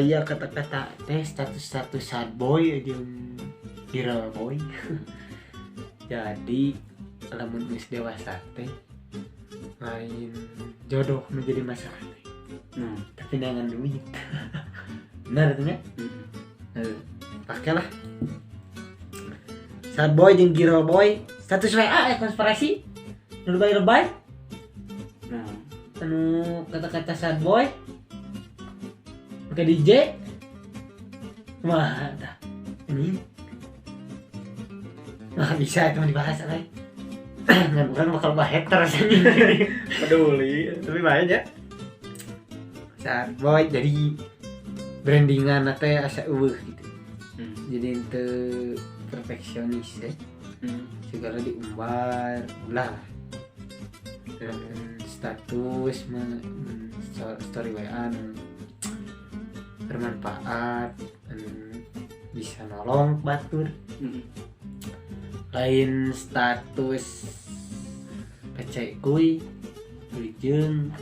Aya kata-kata teh status-status sad boy jeung girl boy. Jadi lamun geus dewasa teh lain jodoh menjadi masalah teh, Nah. tapi neangan duit. Benar itu nya? Hmm. Eh, pakailah sad boy jeung girl boy status WA ya, konspirasi nu lebay-lebay. Nah. Anu kata-kata sad boy pakai DJ mah tah ini mah bisa itu mah dibahas lah, ngan urang bakal bah haters ini. Peduli, tapi main ya. Sad boy jadi brandingan teh asa euweuh gitu. Jadi ente perfeksionis ya, segala diumbar ulah dan status story WA nu bermanfaat, anu bisa nolong batur, lain status PC kuy jeung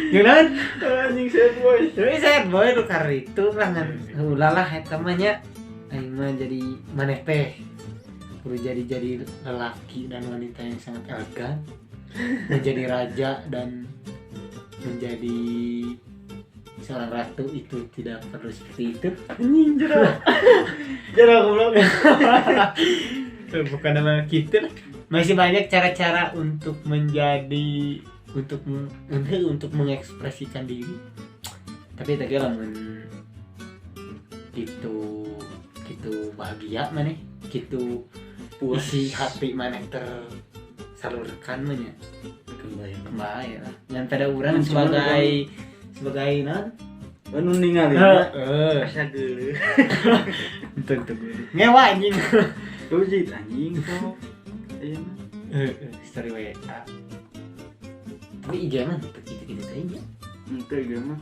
gimana. Anjing, sad boy. Tapi sad boy nu itu lah, ngan ulah lah eta mah nya. Aing mah jadi maneh teh kudu jadi lelaki dan wanita yang sangat elegan, menjadi raja dan menjadi seorang ratu itu tidak perlu seperti itu. Anjing, jero. Jero goblok. Bukan nama kita lah. Masih banyak cara-cara untuk menjadi untuk mengekspresikan diri. Tapi tadi lamun gitu gitu bahagia maneh gitu. Puas. Isi hati maneh tersalurkan mah nya. Kembali. Kembali lah yang pada orang Hmm, cuman sebagai sebagai non Anu ningali. Heeh. Asa geuleuh. Tentu ngewa anjing. Tuh anjing kok. Iya mah. Heeh, story WA tapi IG mah teu gitu-gitu teh nya. Henteu ieu mah.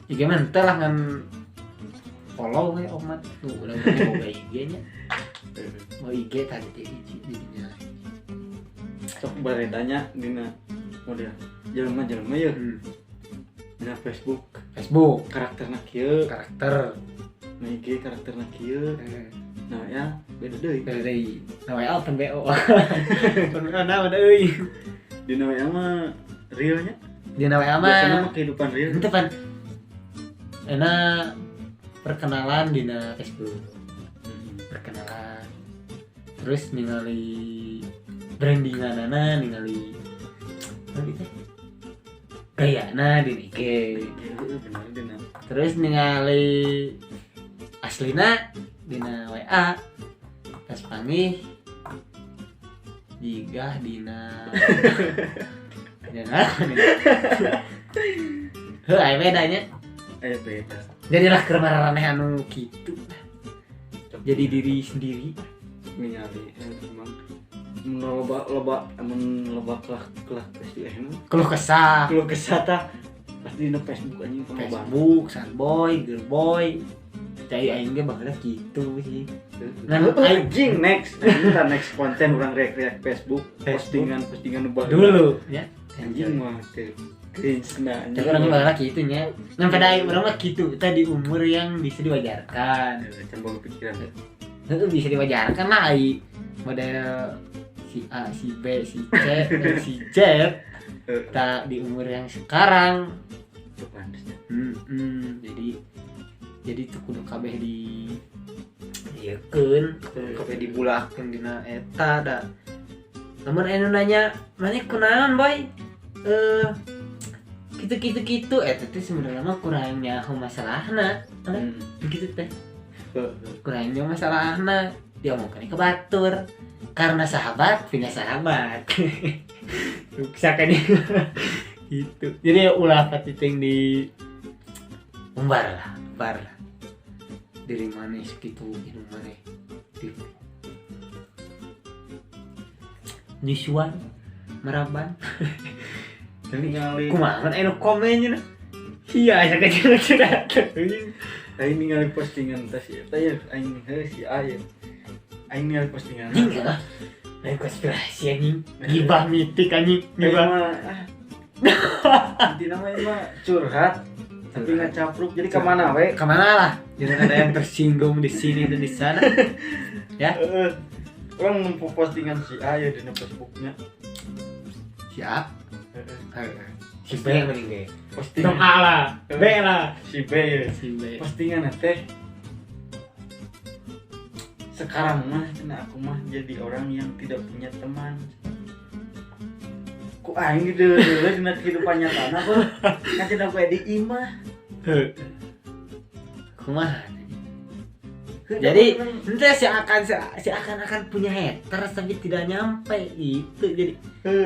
IG mah teu lah, ngan follow we omat tuh udah boga IG nya. Mau IG tadi teh IG jadinya. Sok baredanya dina model jelema-jelema ye dina Facebook. Facebook. Karakterna kieu. Karakter. Na IG karakterna kieu. Nah ya, beda deui. Beda deui. Nah, WA open BO, open BO naon euy? Dina WA mah realnya. Dina WA Biasanya mah mah kehidupan real. Itu pan enak perkenalan dina Facebook. Perkenalan terus ningali brandinganana, ningali apa gitu gayana di IG. Iya, bener dina. Terus ningali aslina dina WA, pas panggih jigah dina dina naon dina. Heuh, aya bedanya. Aya beda. Jadilah keur maraneh anu kitu, jadi diri sendiri. Ningali emang mun loba loba mun loba kelah kelah pasti emang keluh kesah. Keluh kesah tah pasti dina Facebook anjing pangloba. Facebook sad boy, girl boy cai aing ge baheula kitu sih. Ngan Ngan anjing, next anjing tah, next konten urang react-react Facebook. Facebook. Postingan postingan nu baheula. Dulu ya. Anjing mah teh cringe na anjing. Tapi urang baheula kitu nya. Ngan pada aing urang mah kitu tadi umur yang bisa diwajarkan. Can boga pikiran. Itu bisa diwajarkan lah ai model si A, si B, si C, dan si Z tak di umur yang sekarang. Itu pantes. Jadi tuh kudu kabeh di ieukeun, kudu kabeh dibulahkeun dina eta da. Lamun anu nanya, "Maneh kunaon, Boy?" Eh, gitu gitu gitu eta teh sebenarnya mah kurang nyaho masalahna. Gitu teh. Kurang nyaho masalahna, diomongkeun ke batur. Karena sahabat punya sahabat. Ruksak kan gitu. Jadi ulah patiting di umbar lah, umbar lah. Diri maneh segitu indung maneh di nyusuan meraban. Tapi ningali Kumaha anu komen nya? Iya, asa kecil kecil. Aing ningali postingan tas eta ya, aing heuh si A ya. Aing ningali postingan. Anjing lah. Lain konspirasi anjing. Gibah mitik anjing. Aing Gibah. mah ah, Intina mah ieu mah curhat tapi ngacapruk jadi ka mana we? Kemana lah? Jangan ada yang tersinggung di sini dan di sana. Ya. Orang nempo postingan si A ya di Facebooknya. Si A? Si B mending ge. Postingan Tong A lah, B lah. Si B ya. Si B. Postingan teh sekarang mah cenah aku mah jadi orang yang tidak punya teman. Ku aing deuleu dina kehidupan nyatana beuh. Kan cenah ku di imah. Kumaha? Jadi ente si akan punya haters tapi tidak nyampe itu. Jadi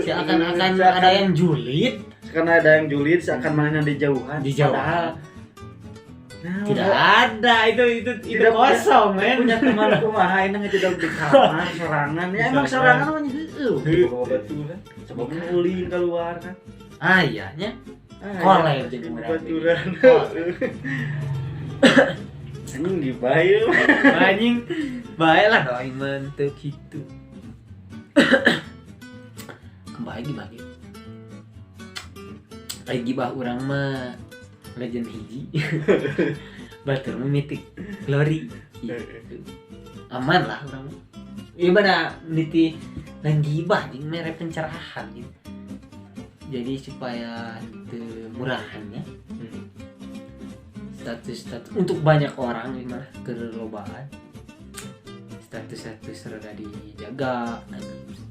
si akan ada yang julid, karena ada yang julid seakan mana dijauhan. Dijauhan. Nah, tidak ada itu tidak kosong men. Punya teman kumaha ini ngejodog di kamar sorangan. Ya emang sorangan mah heueuh. Bawa batu kan. Coba ulin keluar kan. Ah iya nya. Koleb jeung baturan. Anjing dibayar. Anjing bae lah aing mah teu kitu. Kembali gibah ge. Ai gibah urang mah legend hiji. Batur mah mythic glory gitu. Aman lah urang mah. Ieu mah niti lain gibah jeung mere pencerahan gitu. Jadi supaya teu murahan ya. Status-status untuk banyak orang gimana kelobaan. Status-status rada dijaga anjing.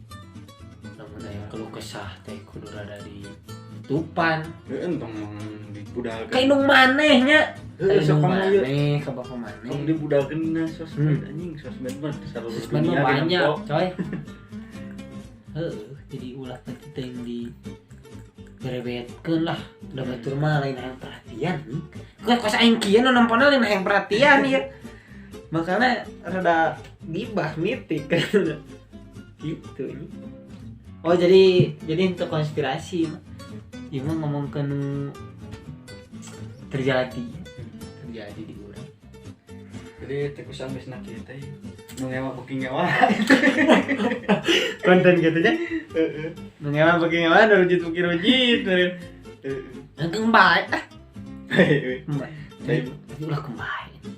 Lamun aya keluh kesah teh kudu rada ditutupan. Heueuh entong dibudalkeun. Ka indung maneh nya. Heueuh sok maneh ka bapa maneh. Tong dibudalkeun dina sosmed anjing, sosmed mah seluruh dunia banyak, coy. Heueuh, jadi ulah teh di berebetkeun lah. Da batur mah lain hayang perhatian. Kok kos aing kieu nu nampona lain hayang perhatian ieu. Makanya rada gibah mitik gitu ini. Oh jadi untuk konspirasi mah. Ieu mah ngomongkeun nu terjadi di urang. Jadi teh kusan geus na kieu teh nu ngewa beuki ngewa. Konten gitu nya. Heeh. Nu ngewa beuki ngewa, nu rujit beuki rujit. Heeh. Engkeung bae ah. Tapi ulah kembali.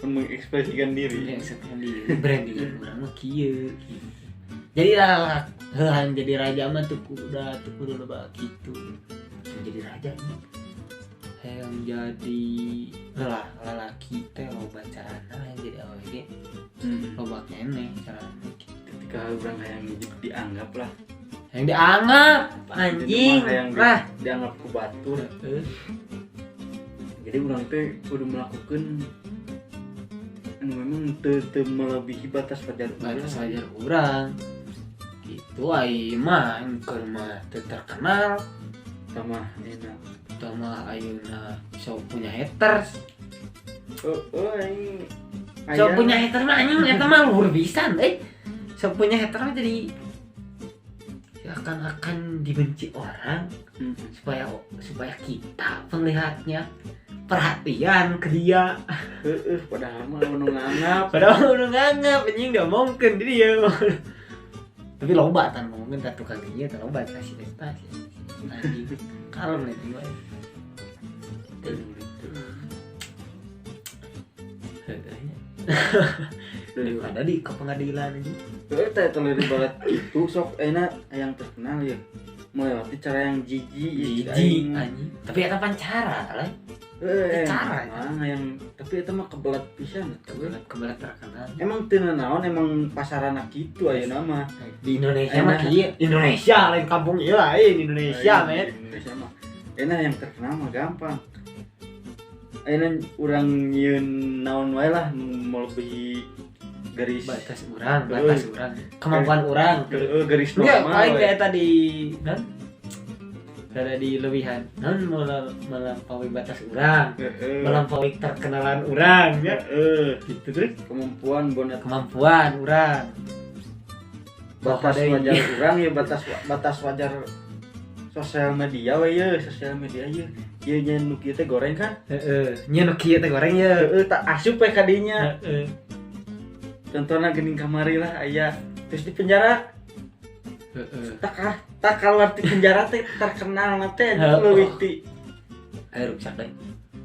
Mengekspresikan diri. Mengekspresikan diri. Branding urang mah kieu gitu. Jadi lah heuhan jadi raja mah teu kudu loba kitu. Jadi raja yang jadi lalaki teh loba carana yang jadi awewe ge loba keneh carana kitu. Ketika urang hayang dianggap lah. Yang dianggap anjing lah dianggap ku batur. Jadi urang teh kudu melakukan anu memang teu melebihi batas wajar urang. Batas wajar urang. Gitu ai mah engkeun mah teu terkenal sama enak. Sama ayeuna sok punya haters. Aing sok punya haters mah anjing eta mah luhur pisan euy. Sok punya haters mah jadi akan dibenci orang supaya kita penglihatnya perhatian ke dia. Heeh, padahal mah nu nganggap. Padahal nu nganggap anjing diomongkeun di dia. Tapi loba tan ngomongkeun tah tukang ieu tah loba tah si eta si anjing. Kalem nih gue. Daripada di ke pengadilan aja. Heeh, teh teh balat itu sok enak yang terkenal ya. Melewati cara yang jijik anjing. Tapi eta pan cara lah. Cara yang tapi eta mah kebelat pisan, kebelat terkenal. Emang teu naon emang pasarana kitu ayeuna mah. Di Indonesia mah kieu. Indonesia lain kampung ieu lain Indonesia men. Indonesia mah. Enak yang terkenal mah gampang. Ayeuna urang nyieun naon wae lah melebihi garis batas urang, kemampuan urang, garis normal. Paling kayak tadi, non? Ada di lebihan, non melampaui batas urang, melampaui terkenalan urang, ya, gitu terus. Kemampuan bonet, kemampuan urang, batas wajar urang ya batas wajar sosial media we ya, sosial media ya, ya nyen nu kieu teh goreng kan? Heeh, nyen nu kieu teh goreng ya, heeh, tak asup we ka dinya. Heeh. Contohnya gening kamari lah aya terus di penjara. Heeh. Tak tak keluar ti penjara teh terkenal teh leuwih ti. Ayo ruksak deh.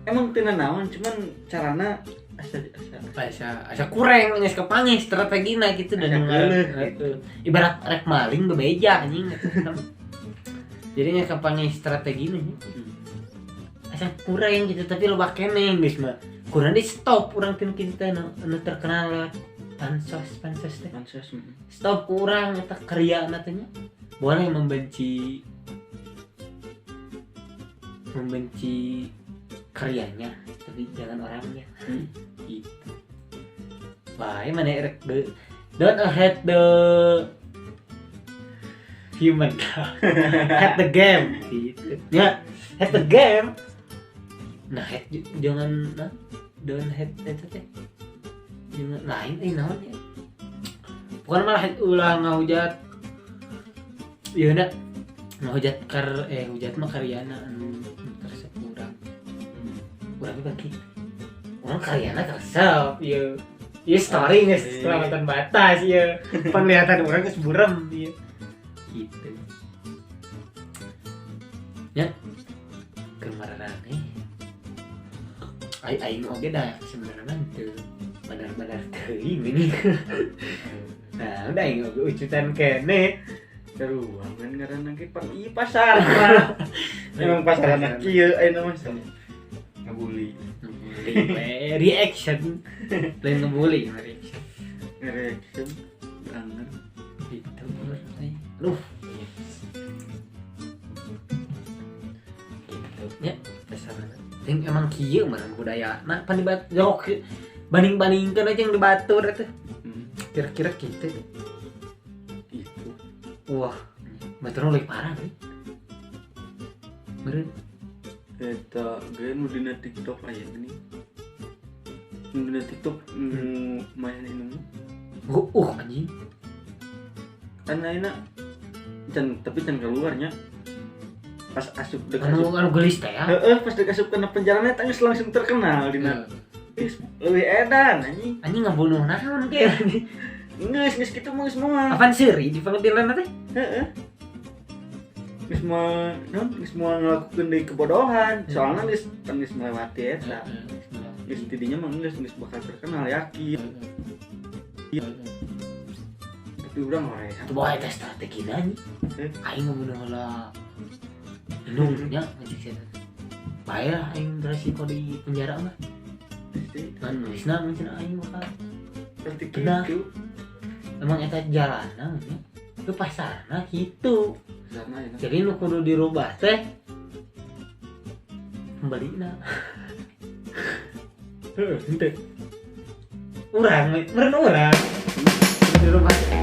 Emang teu naon, cuman carana asa asa Asa asa kurang geus kapanggih strategina gitu dan gitu. Ibarat rek maling bebeja anjing. Jadi nya kapanggih strategina. Asa kurang gitu tapi loba keneh geus mah. Kurang di stop urang teh kitu teh anu terkenal lewat pansos pansos teh. Pansos. Stop kurang eta karyana teh nya. Boleh membenci membenci karyanya tapi jangan orangnya. Gitu. Wah, mana erek don't hate the human. Hate the game gitu. Ya, hate the game. Nah, hate jangan nah, don't hate eta teh. Jangan lain euy naon ya. Bukan malah hate ulah ngahujat. Ieu na ngahujat kar hujat mah karyana anu karesep urang. Urang ge kitu. Urang karyana karesep ieu. Ieu story geus kelewatan batas ieu. Penglihatan urang geus burem ieu. Gitu. Ya. Kemarin aing oge dah sebenarnya teu benar-benar teuing ini. Nah, udah aing oge ucutan keneh. Seru kan ngaranna ge pan ieu pasar. Emang pasarana kieu ayeuna mah ngabuli. Ngebully reaction. Lain ngebully, reaction. Reaction banget. Gitu. Aduh. Gitu nya dasarna. Ting emang kieu mah budaya. Nah, pan dibat jok banding-bandingkeun aja yang dibatur eta. Kira-kira kitu. Itu. Wah, batur lebih parah euy. Meureun eta ge nu dina TikTok aya geuning. Nu dina TikTok nu main ini. Anjing. Kan ayeuna can tapi can keluarnya. Pas asup dek anu anu gelis teh ya. Heeh, pas dek asup kana penjara eta geus langsung terkenal dina. Leuwih edan anjing. Anjing ngabunuh naon ge. Geus geus kitu mah geus moal. Apaan seuri di pengadilan teh? Heeh. Geus moal naon geus moal ngelakukeun deui kebodohan. Soalna geus pan geus melewati eta. Geus tidinya mah geus geus bakal terkenal yakin. Tapi urang hoream. Tuh bae eta strategina anjing. Aing ngabunuh heula. Indungnya ngecek saya. Bae lah aing beresiko di penjara mah. Kan nulisna mungkin aing bakal seperti kitu. Emang eta jalanna nya. Ke pasarna kitu. Jadi nu kudu dirubah teh pembalina. Heuh, henteu. Urang, meureun urang. Dirubah.